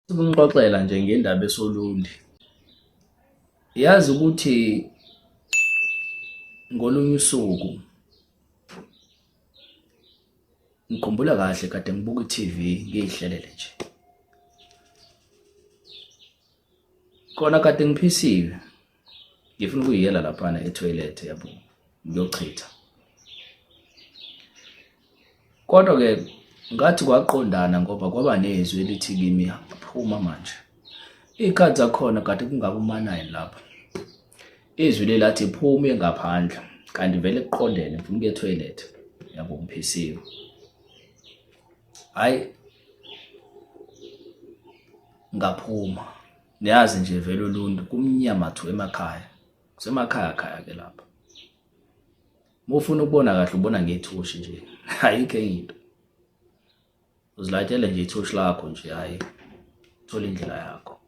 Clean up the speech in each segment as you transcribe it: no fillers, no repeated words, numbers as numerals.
Ukunixoxela nje ngendaba esoLundi. Yazi ukuthi ngolunye usuku ngikhumbula kahle kade ngibuka i-TV ngiyihlelele nje. Kona kade ngiphisiwe ngifuna ukuyiyela laphana ethoyilethe yabo ngiyochitha. Kodwa-ke ngathi kwaqondana ngoba kwaba nezwi elithi kimi phuma manje. Iy'khathi zakhona kade kungaba uma-nine lapho. Izwi leli lathi phuma uye ngaphandle kanti vele kuqondene ngifuna ukuya ethoyilethe yabo ngiphisiwe. Hhayi ngaphuma niyazi nje vele uLuntu kumnyama thu emakhaya kusemakhaya khaya ke lapha. Uma ufuna ukubona kahle ubona ngethoshi nje ayikho enye into. Uzilayitele nje ithoshi lakho nje hhayi thola indlela yakho.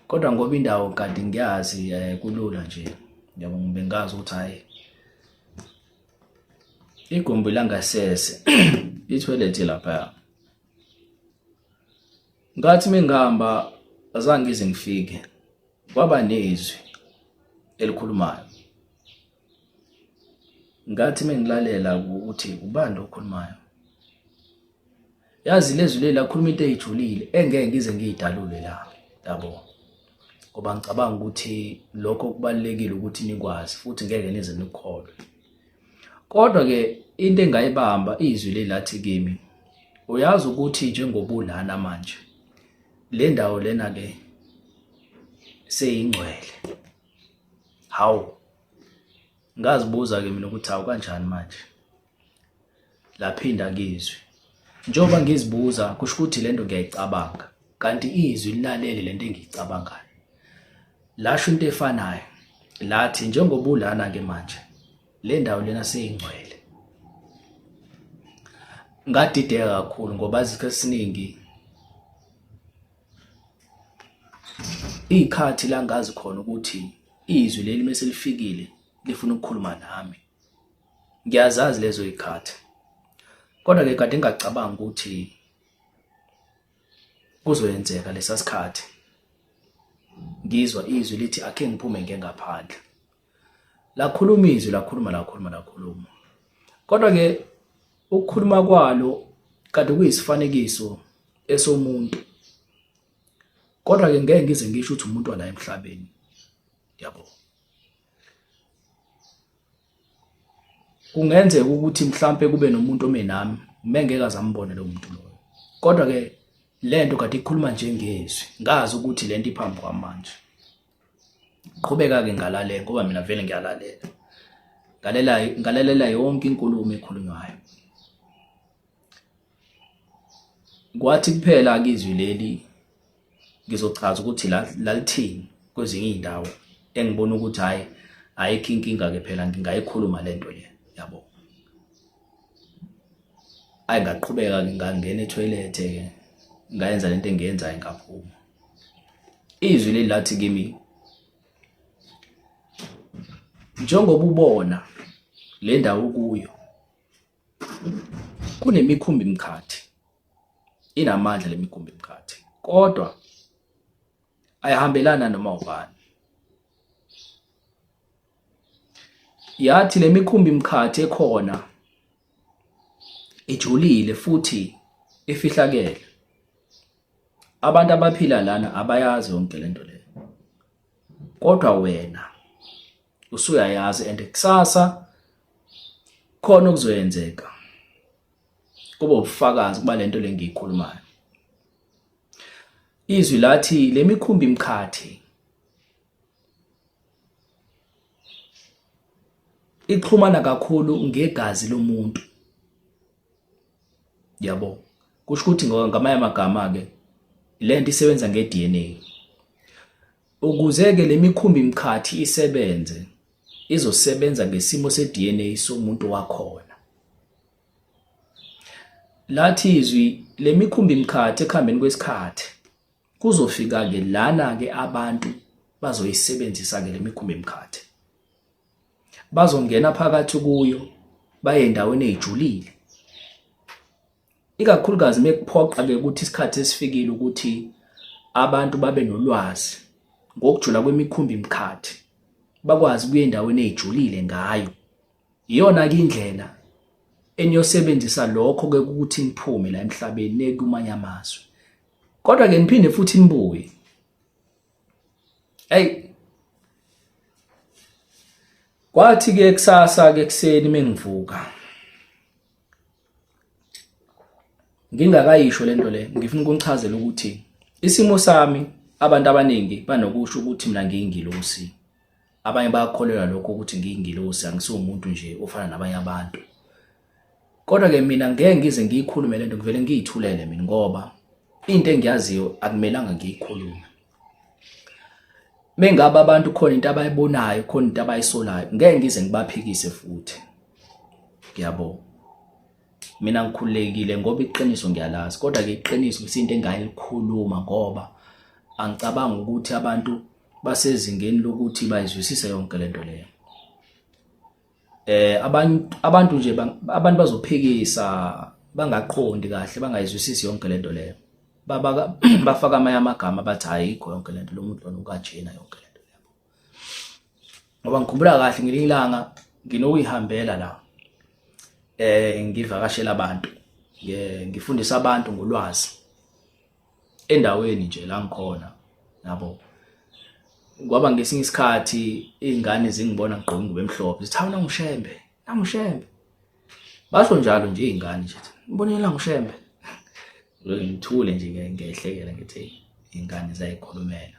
Kodwa ngoba indawo kanti ngiyazi eh, kulula nje yabo bengazi ukuthi hhayi igumbi langasese ithoyilethi laphaya. Ngathi mengihamba azange ngize ngifike kwaba nezwi elikhulumayo. Ngathi mengilalela ukuthi ubani lo okhulumayo. Yazi lezwi leli lakhuluma into eyijulile engeke ngize ngiyidalule la yabo. Ngoba ngicabanga ukuthi lokho kubalulekile ukuthi nikwazi futhi ngeke nize nikukholwe. Kodwa ke into engayibamba izwi leli lathi kimi uyazi ukuthi njengoba ulana manje le ndawo lena ke seyingcwele. Hawu ngazibuza ke mina ukuthi hawu kanjani manje laphinda kizwi njengoba ngizibuza kusho ukuthi lento ngiyayicabanga kanti izwi lilalele lento engiyicabangayo lasho into efanayo lathi njengoba ulana ke manje le ndawo lena seyingcwele ngadideka kakhulu ngoba isikhathi esiningi iy'khathi la ngazi khona ukuthi izwi leli mese lifikile lifuna ukukhuluma nami ngiyazazi lezo y'khathi kodwa-ke kade ngingacabangi ukuthi kuzoyenzeka lesa sikhathi ngizwa izwi lithi akhe ngiphume ngiye ngaphandle lakhuluma izwi lakhuluma lakhuluma lakhuluma kodwa-ke ukukhuluma kwalo kade kuyisifanekiso esomuntu kodwa-ke ngeke ngize ngisho ukuthi umuntu wala emhlabeni yabo kungenzeka ukuthi mhlampe kube nomuntu ome nami mengeke azambone lo muntu loyo kodwa ke lento kade ikhuluma njengezwi ngazi ukuthi lento iphambi kwami manje qhubeka ke ngalalela ngoba mina vele ngiyalalela ngalela ngalalela yonke inkulumo ekhulunywayo kwathi kuphela ke izwi leli ngizochaza ukuthi lalithini kwezinye iy'ndawo engibona ukuthi hhayi ayikho inkinga-ke phela ngingayikhuluma le nto le yabo. Ayi ngaqhubeka-ke ngangena ethoyilethe-ke ngayenza lento engiyenzayo ngaphuma. Izwi leli lathi kimi njengoba ubona le ndawo ukuyo kunemikhumbi mkhathi inamandla lemikhumbi mkhathi kodwa ayihambelana noma ubani yathi lemikhumbi mkhathi ekhona ijulile futhi ifihlakele abantu abaphila lana abayazi yonke lento le kodwa wena usuyayazi and kusasa khona okuzoyenzeka kube ubufakazi kuba lento lengiyikhulumayo izwi lathi lemikhumbi mkhathi ixhumana kakhulu ngegazi lomuntu yabo kusho ukuthi ngamanye amagama ke lento isebenza nge-DNA Ukuze-ke le mikhumbi-mkhathi isebenze, izosebenza ngesimo se-DNA somuntu wakhona. Lathi izwi le mikhumbi-mkhathi ekuhambeni kwesikhathi kuzofika-ke lana-ke abantu bazoyisebenzisa-ke le mikhumbi-mkhathi. Bazongena phakathi kuyo baye endaweni ey'julile. Ikakhulukazi mekuphoqa ke ukuthi isikhathi esifikile ukuthi abantu babe nolwazi ngokujula kwemikhumbi mkhathi bakwazi ukuya endaweni ejulile ngayo. Iyona ke indlela eniyosebenzisa lokho ke ukuthi niphume la emhlabeni niye kumanye amazwe. Kodwa ke niphinde futhi nibuye. Hey, kwathi ke kusasa ke kuseni mengivuka ngingakayisho lento le, ngifuna ukunichazela ukuthi isimo sami, abantu abaningi banokusho ukuthi mina ngiyingilosi. Abanye bayakholelwa lokho ukuthi ngiyingilosi, angisiwumuntu nje ofana nabanye abantu. Kodwa ke mina ngeke ngize ngiyikhulume lento, ngivele ngiyithulele mina ngoba into engiyaziyo akumelanga ngiyikhulume. Mengabe abantu khona into abayibonayo, khona into abayisolayo, ngeke ngize ngibaphikise futhi. Ngiyabo. Mina ngikhululekile ngoba iqiniso ngiyalazi, kodwa ke iqiniso isinto engayilikhuluma ngoba angicabangi ukuthi abantu basezingeni lokuthi bayizwisise yonke lento leyo. Abantu nje abantu bazophikisa bangaqondi kahle, bangayizwisisi yonke lento leyo. Babaka bafaka amanye amagama bathi ayikho yonke lento, lo muntu lona ukajena yonke lento leyo. Ngoba ngikhumbula kahle ngelinye ilanga nginokuyihambela la, ngivakashela abantu, ngifundisa abantu ngolwazi endaweni nje la ngikhona yabo. Kwaba ngesinye isikhathi izingane zingibona ngigqoke ingubo emhlophe, zithi hawu nanguShembe, nanguShembe. Basho njalo nje izingane nje, ngibonile nanguShembe. Ngithule nje ke ngehlekela ngithi izingane zayikhulumela.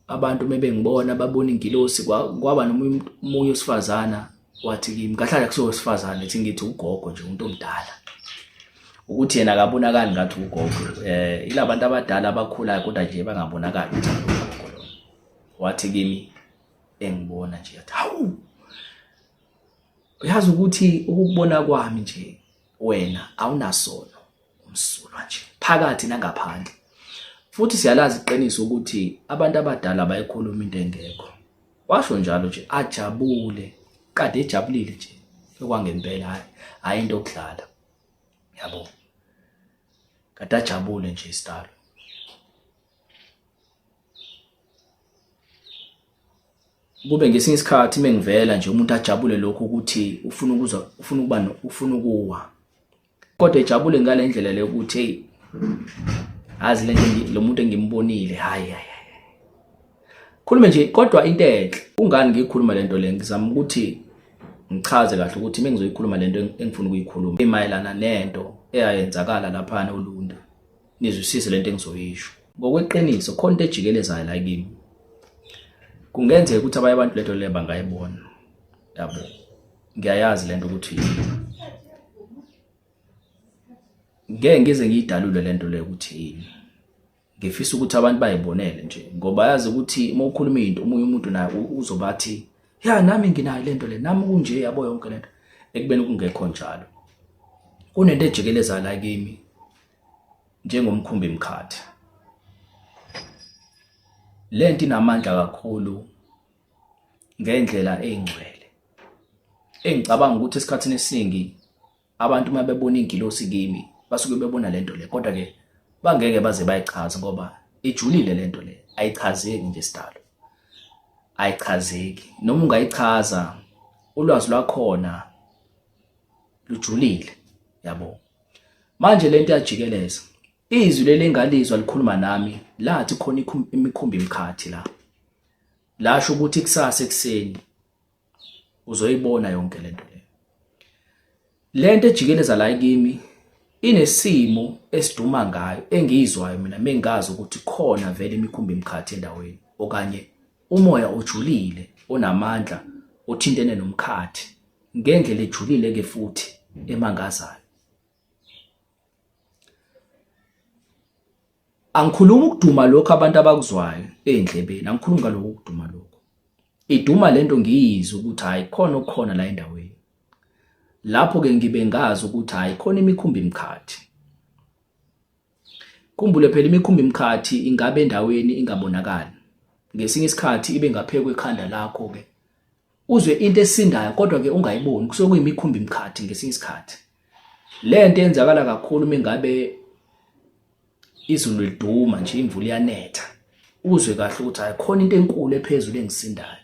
Abantu mebengibona babona ingilosi, kwaba nomunye wesifazana wathi kimi, kahlala kusiwo wesifazane, ethi ngithi ugogo nje, umuntu omdala, ukuthi yena akabonakali ngathi ugogo, ilabantu abadala abakhulayo kodwa nje bangabonakali ukuthi ugogo lo. Wathi kimi engibona nje yathi hawu, uyazi ukuthi ukubona kwami nje wena awunasono, umsulwa nje phakathi nangaphandle. Futhi siyalazi iqiniso ukuthi abantu abadala bayikhuluma into engekho. Washo njalo nje ajabule, kade ejabulile nje okwangempela, hayi into okudlala yabo, kade ajabule nje isidalo. Kube ngesinye isikhathi mengivela nje umuntu ajabule lokhu ukuthi ufuna ukuzwa, ufuna ukuba, ufuna ukuwa, kodwa ejabule ngale ndlela le ukuthi hey, azi le nto lo muntu engimbonile, hayi hayi khulume nje kodwa into enhle. Kungani ngiyikhuluma lento le? Ngizama ukuthi ngichaze kahle ukuthi mengizoyikhuluma lento engifuna ukuyikhuluma imayelana nento eyayenzakala laphana oLundi, nizwisise lento engizoyisho. Ngokweqiniso khona into ejikelezayo la kimi, kungenzeka ukuthi abanye abantu lento le bangayibona yabo. Ngiyayazi lento ukuthi ngeke ngize ngiyidalule lento le ukuthi yini. Ngifisa ukuthi abantu bayibonele nje, ngoba yazi ukuthi uma ukhuluma into omunye umuntu naye uzobathi ya nami nginayo lento le, nami kunje yabo yonke lento, ekubeni kungekho njalo. Kunento ejikeleza la kimi njengomkhumbi mkhathi. Lento inamandla kakhulu ngendlela engcwele, engicabanga ukuthi esikhathini esiningi abantu uma bebona ingilosi kimi basuke bebona lento le, kodwa ke bangeke baze bayichaze ngoba ijulile lento le, ayichazeki nje sidalo, ayichazeki. Noma ungayichaza ulwazi lwakhona lujulile yabo. Manje lento yajikeleza, izwi leli engalizwa likhuluma nami lathi khona imikhumbi mkhathi la, lasho ukuthi kusasa ekuseni uzoyibona yonke lento le. Lento ejikeleza la kimi inesimo esiduma ngayo engiyizwayo mina mengazi ukuthi khona vele imikhumbi mkhathi endaweni, okanye umoya ojulile onamandla othintene nomkhathi ngendlela ejulile ke futhi emangazayo. Angikhulumi ukuduma lokho abantu abakuzwayo ey'ndlebeni, angikhulumi ngaloko ukuduma lokho. Iduma lento ngiyizwe ukuthi hhayi khona okukhona la endaweni. Lapho-ke ngibe ngazi ukuthi hhayi khona imikhumbi mkhathi. Khumbule phela imikhumbi mkhathi ingabe endaweni ingabonakali. Ngesinye isikhathi ibe ngaphezu kwekhanda lakho-ke. Uzwe into esindayo kodwa-ke ungayiboni, kusuke kuyimikhumbi mkhathi ngesinye isikhathi. Le nto yenzakala kakhulu mingabe izulu liduma nje, imvula iyanetha, uzwe kahle ukuthi hayi khona into enkulu ephezulu engisindayo.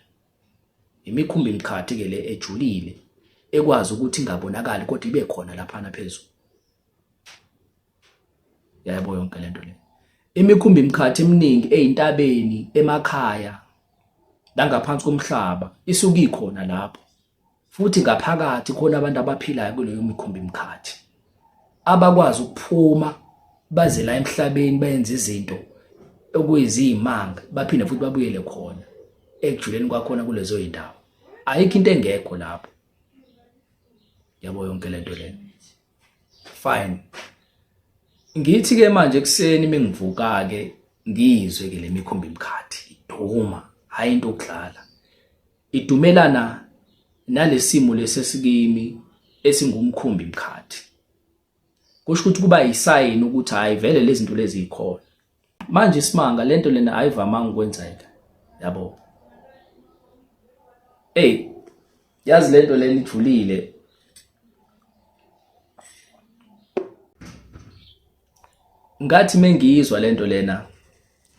Imikhumbi mkhathi ke le ejulile ekwazi ukuthi ingabonakali kodwa ibe khona laphana phezulu. Yayabo yonke lento le. Imikhumbi mkhathi eminingi ezintabeni, emakhaya, langaphansi komhlaba isuke ikhona lapho. Futhi ngaphakathi khona abantu abaphilayo kuleyo mikhumbi mkhathi abakwazi ukuphuma baze la emhlabeni bayenze izinto okuyizimanga baphinde futhi babuyele khona ekujuleni kwakhona kulezo zindawo. Ayikho into engekho lapho. Yabo yonke lento le. Fine. Ngithi ke manje ekuseni mengivuka ke ngizwe ke lemikhumbi mkhathi iduma, hayi into okudlala. Idumelana nalesimo lesesikimi esingumkhumbi mkhathi. Kusho ukuthi kuba yisayini ukuthi hayi vele lezi zinto lezi zikhona. Manje isimanga lento lena ayivamanga ukwenzeka. Yabo. Ey, yazi lento lena ijulile. Ngathi mengiyizwa lento lena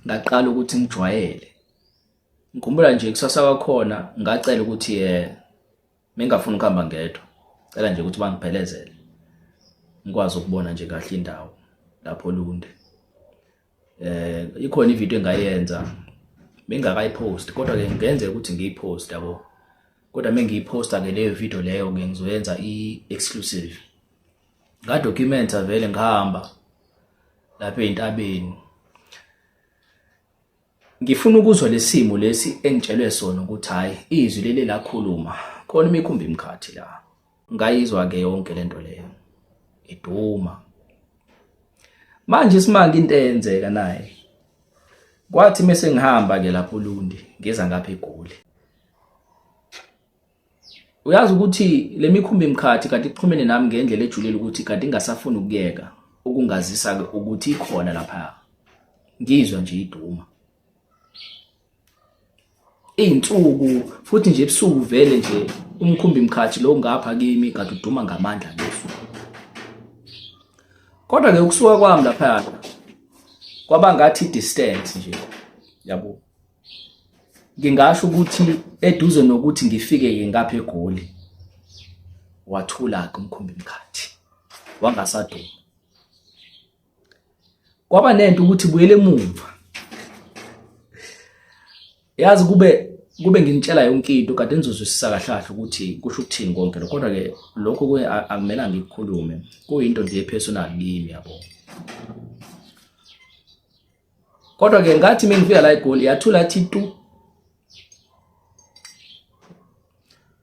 ngaqala ukuthi ngijwayele. Ngikhumbula nje kusasa kwakhona ngacela ukuthi mengafuni ukuhamba ngedwa. Cela nje ukuthi bangiphelezele. Ngikwazi ukubona nje kahle indawo lapho Lunde. Ikhona ivideo engayenza bengakayipost kodwa ke ngenzeka ukuthi ngiyipost yabo. Kodwa mengiyiposta ke leyo video leyo ke ngizoyenza i-exclusive. Ngadocumenta vele ngihamba lapha ezintabeni. Ngifuna ukuzwa lesimo lesi engitshelwe sona ukuthi hayi izwi leli lakhuluma khona imikhumbi imkhathi la. Ngayizwa ke yonke lento leyo iduma. Manje isimanga into eyenzeka naye. Kwathi mase ngihamba ke lapho Lundi ngiza ngapha eGoli. Uyazi ukuthi le mikhumbi mkhathi kanti ixhumene nami ngendlela ejulile ukuthi kanti ingasafuni ukuyeka ukungazisa ukuthi ikhona lapha. Ngizwa nje iduma. Izinsuku futhi nje ebusuku vele nje umkhumbi mkhathi lo ngapha kimi kade uduma ngamandla ngesuku. Kodwa ke ukusuka kwami lapha kwaba ngathi distance nje yabo. Ngingasho ukuthi eduze nokuthi ngifike ke ngapha eGoli wathula ke umkhumbi mkhathi wangasaduma. Kwaba nento ukuthi buyele emuva. Yazi kube nginitshela yonke into kade nizozwisisa kahle kahle ukuthi kusho ukuthini konke lokho, kodwa ke lokho akumelanga ngikukhulume, kuyinto nje personal kimi yabo. Kodwa ke ngathi mengifika la eGoli yathula thi tu.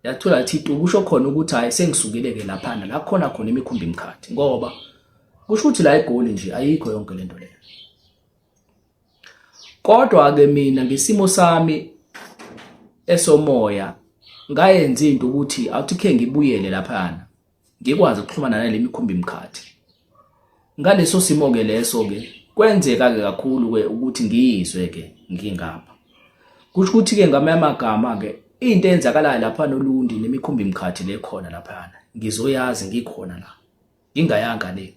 Yathula thi tu kusho khona ukuthi hayi sengisukile ke laphana la khona khona imikhumbi imkhathi ngoba kusho ukuthi la eGoli nje ayikho yonke lento leyo. Kodwa ke mina ngesimo sami esomoya ngayenza into ukuthi awuthi khe ngibuyele laphana ngikwazi ukuxhumana nale mikhumbi mkhathi. Ngaleso simo ke leso ke kwenzeka ke kakhulu ke ukuthi ngiyizwe ke ngingapha. Kusho ukuthi ke ngamanye amagama ke into eyenzakalayo lapha noLundi nemikhumbi mkhathi le khona laphana ngizoyazi ngikhona la ngingayanga le.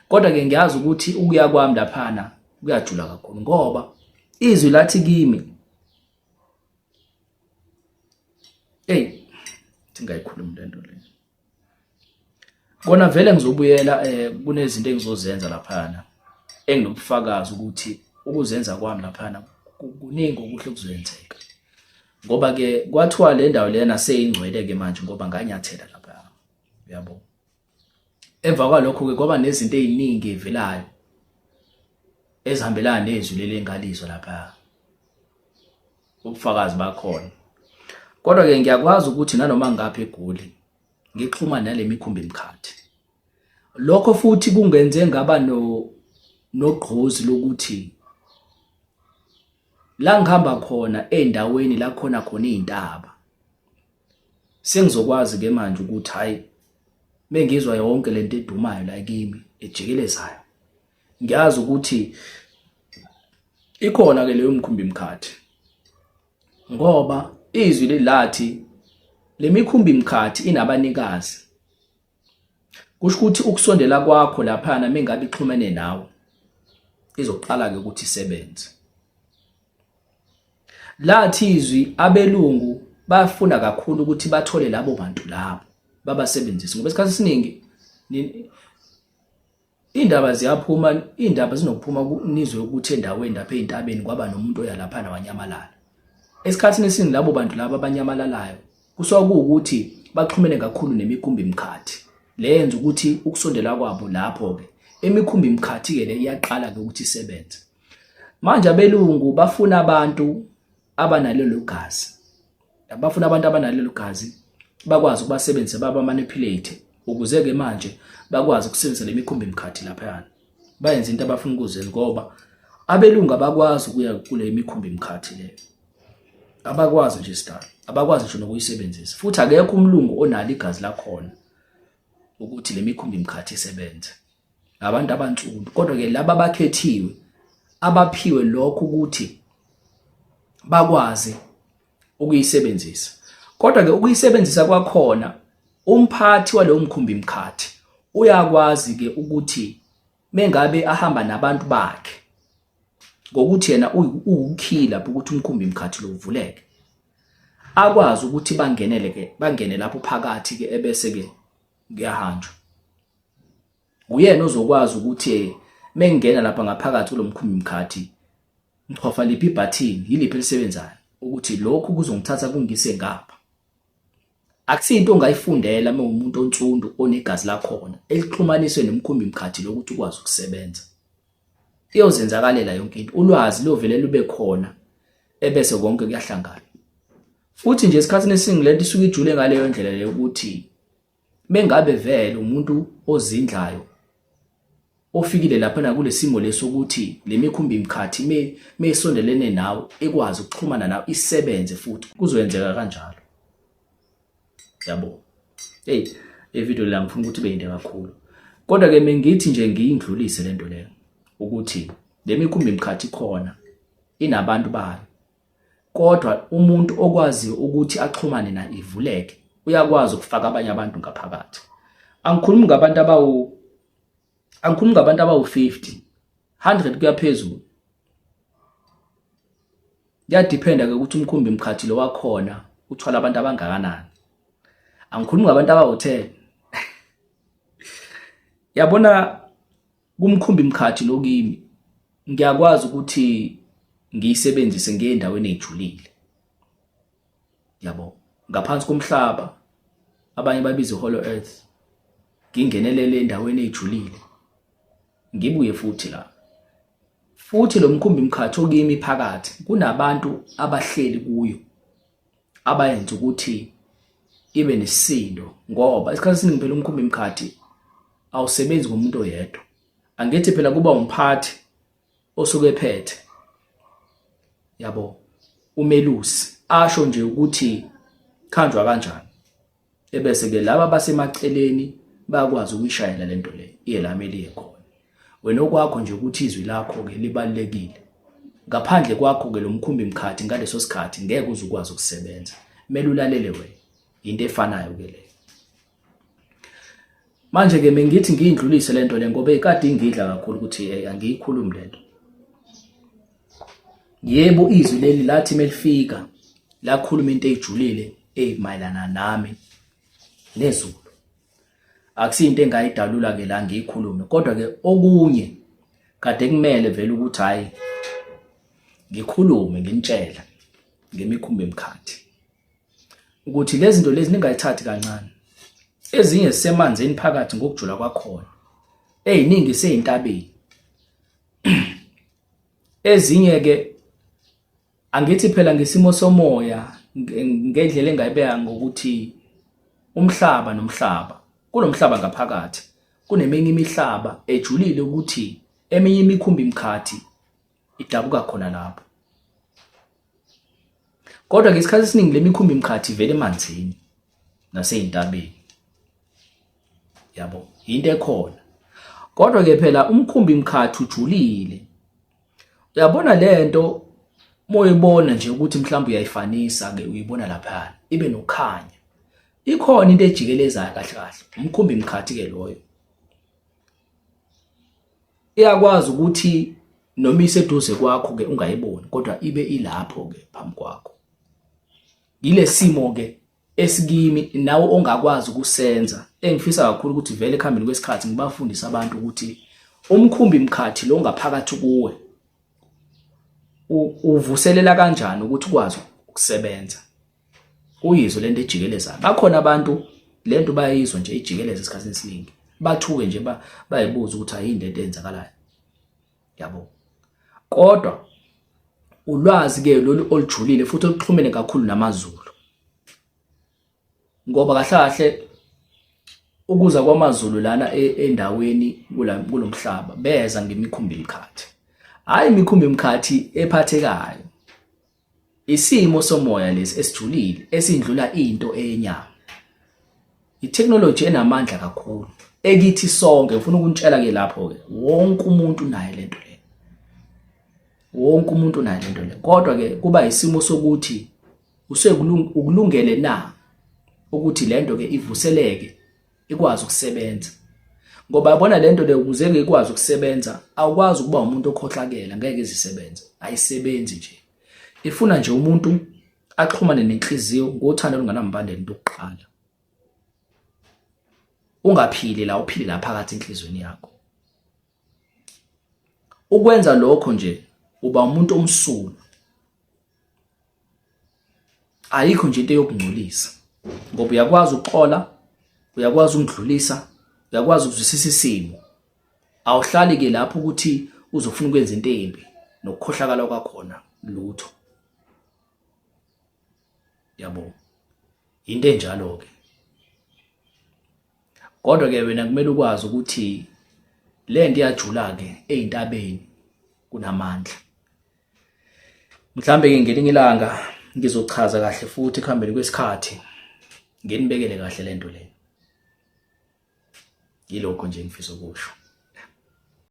Kodwa ke ngiyazi ukuthi ukuya kwami laphana kuyajula kakhulu ngoba izwi lathi kimi hey singayikhulumi lento le. Kona vele ngizobuyela kunezinto engizozenza laphana enginobufakazi ukuthi ukuzenza kwami laphana kuningi okuhle kuzoyenzeka. Ngoba ke kwathiwa le ndawo lena seyingcwele ke manje ngoba nganyathela lapha. Uyabo. Emva kwalokho ke kwaba nezinto eziningi evelayo ezihambelana nezwi leli engalizwa lapha. Ubufakazi bakhona. Kodwa ke ngiyakwazi ukuthi nanoma ngapha eGoli ngixhumane nale mikhumbi mkhathi. Lokho futhi kungenze ngaba nogqozi lokuthi la ngihamba khona endaweni la khona khona izintaba sengizokwazi ke manje ukuthi hayi mengizwa yonke lento edumayo la kimi ejikelezayo ngiyazi ukuthi ikhona ke leyo mkhumbi mkhathi ngoba izwi lelathi lemikhumbi mkhathi inabanikazi. Kusho ukuthi ukusondela kwakho laphana mengabe ixhumene nawe izoqala ke ukuthi isebenze. Lathi izwi abelungu bafuna kakhulu ukuthi bathole labo bantu labo babasebenzise ngoba isikhathi esiningi Indaba ziyaphuma, indaba zinokuphuma nizwe ukuthi endaweni lapha ezintabeni kwaba nomuntu oya laphana wanyamalala. Esikhathini esiningi labo bantu laba abanyamalalayo kusuka kuwukuthi baxhumene kakhulu nemikhumbi mkhathi. Le yenza ukuthi ukusondela kwabo lapho-ke imikhumbi mkhathi-ke le iyaqala-ke ukuthi isebenze. Manje abelungu bafuna abantu abanalelo gazi. Bafuna abantu abanalelo gazi bakwazi ukubasebenzisa baba manipulate ukuze ke manje bakwazi ukusebenzisa lemikhumbi mkhathi laphayana. Bayenza into abafuna ukuzenza ngoba abelungu abakwazi ukuya kule mikhumbi mkhathi leyo. Abakwazi nje sidalo, abakwazi nje nokuyisebenzisa. Futhi akekho umlungu onalo igazi lakhona ukuthi le mikhumbi mkhathi isebenze. Ngabantu abansundu kodwa ke laba abakhethiwe abaphiwe lokho ukuthi bakwazi ukuyisebenzisa. Kodwa ke ukuyisebenzisa kwakhona umphathi walowo mkhumbi mkhathi uyakwazi ke ukuthi mengabe ahamba nabantu bakhe ngokuthi yena uwukhiya lapho ukuthi umkhumbi mkhathi lo uvuleke akwazi ukuthi bangenele ke bangene lapho phakathi ke ebese ke kuyahanjwa. Uyena ozokwazi ukuthi mengena lapha ngaphakathi kulomkhumbi mkhathi ngichofa liphi ibhathini yiliphi elisebenzayo ukuthi lokhu kuzongithatha kungise ngapha. Akusiyinto ongayifundela uma umuntu onsundu onegazi lakhona elixhumaniswe nomkhumbi mkhathi lokuthi ukwazi ukusebenza. Iyozenzakalela yonke into, ulwazi luyovele lube khona ebese konke kuyahlangana. Futhi nje esikhathini esiningi lento isuke ijule ngaleyo ndlela leyo ukuthi mengabe vele umuntu ozindlayo ofikile lapha nakulesimo lesokuthi lemikhumbi mkhathi meyisondelene nawe ikwazi ukuxhumana nawe isebenze futhi kuzoyenzeka kanjalo. Yabo. Hey, le video la ngifuna ukuthi ibe yinde kakhulu. Kodwa ke mengithi nje ngiyindlulise lento leyo ukuthi lemikhumbi mkhathi khona inabantu bayo. Kodwa umuntu okwaziyo ukuthi axhumane na ivuleke uyakwazi ukufaka abanye abantu ngaphakathi. Angikhulumi ngabantu abawu angikhulumi ngabantu abawu-50 100 kuya phezulu. Kuyadiphenda ke ukuthi umkhumbi mkhathi lo wakhona uthwala abantu abangakanani. Angikhulumi ngabantu abawu-10. Yabona kumkhumbi mkhathi lo kimi ngiyakwazi ukuthi ngiyisebenzise ngiye endaweni ejulile. Yabo, ngaphansi komhlaba abanye babiza i-hollow earth. Ngingenelele endaweni ejulile. Ngibuye futhi la. Futhi lo mkhumbi mkhathi okimi phakathi kunabantu abahleli kuyo abayenza ukuthi ibe nesisindo ngoba isikhathi esiningi phela umkhumbi mkhathi awusebenzi ngomuntu oyedwa. Angithi phela kuba umphathi osuke ephethe yabo umelusi asho nje ukuthi khanjwa kanjani ebese ke laba basemaceleni bayakwazi ukuyishayela lento le iye la mele iye khona. Wena okwakho nje ukuthi izwi lakho ke libalulekile. Ngaphandle kwakho ke lo mkhumbi mkhathi ngaleso sikhathi ngeke uze ukwazi ukusebenza. Kumele ulalele wena. Into efanayo ke leyo. Manje ke mengithi ngiyindlulise lento le ngoba ikade ingidla kakhulu ukuthi hey angiyikhulumi lento. Yebo izwi leli lathi melifika lakhuluma into ejulile emayelana nami nezulu. Akusiyinto engayidalula ke la ngiyikhulume kodwa ke okunye kade kumele vele ukuthi hayi ngikhulume nginitshela ngemikhumbi emkhathi ukuthi lezi zinto lezi ningayithathi kancane. Ezinye zisemanzini phakathi ngokujula kwakhona, eziningi seyintabeni. Ezinye ke angithi phela ngesimo somoya ngendlela engayibeka ngokuthi umhlaba nomhlaba kunomhlaba ngaphakathi kuneminye imihlaba ejulile ukuthi eminye imikhumbi mkhathi idabuka khona lapho. Kodwa ngesikhathi esiningi le mikhumbi mkhathi ivela emanzini nasey'ntabeni. Yabo, yinto ekhona. Kodwa ke phela umkhumbi mkhathi ujulile. Uyabona lento moyibona nje ukuthi mhlawumbe uyayifanisa ke uyibona lapha ibe nokhanya. Ikhona into ejikelezayo kahle kahle. Umkhumbi mkhathi ke loyo. Iyakwazi ukuthi noma iseduze kwakho ke ungayiboni kodwa ibe ilapho ke phambi kwakho. Yile simo ke esikimi nawe ongakwazi ukusenza engifisa kakhulu ukuthi vele ekuhambeni kwesikhathi ngibafundise abantu ukuthi umkhumbi mkhathi lo ngaphakathi kuwe uvuselela kanjani ukuthi ukwazi ukusebenza. Uyizwe lento ejikelezayo. Bakhona abantu lento bayayizwa nje ijikeleza esikhathini esiningi, bathuke nje bayibuza ukuthi ayini lento eyenzakalayo, yabo. Kodwa ulwazi ke lolu olujulile futhi oluxhumene kakhulu namaZulu, ngoba kahle kahle ukuza kwamaZulu lana endaweni kulomhlaba beza ngemikhumbi mkhathi, hhayi imikhumbi mkhathi ephathekayo. Isimo somoya lesi esijulile esindlula into eyenyama. Itheknoloji enamandla kakhulu ekithi sonke. Ngifuna ukunitshela ke lapho ke, wonke umuntu unayo lento le, wonke umuntu unayo lento le, kodwa ke kuba isimo sokuthi usekulungele na ukuthi lento ke ivuseleke ikwazi ukusebenza. Ngoba yabona lento le, ukuze ke ikwazi ukusebenza awukwazi ukuba umuntu okhohlakela, ngeke izisebenze, ayisebenzi nje. Ifuna nje umuntu axhumane nenhliziyo ngothando olunganambandela. Into yokuqala, ungaphili la, uphile la phakathi enhliziyweni yakho. Ukwenza lokho nje uba umuntu omsulwa, ayikho nje into eyokungcolisa, ngoba uyakwazi ukuxola, uyakwazi ukudlulisa, uyakwazi ukuzwisisa isimo. Awuhlali ke lapho ukuthi uzofuna ukwenza into embi nokukhohlakala kwakhona lutho, yabo. Into enjalo ke. Kodwa ke wena kumele ukwazi ukuthi le nto iyajula ke ezintabeni, kunamandla. Mhlambe ke ngelinye ilanga ngizochaza kahle futhi ekuhambeni kwesikhathi, nginibekele kahle lento le. Yilokho nje engifisa ukusho.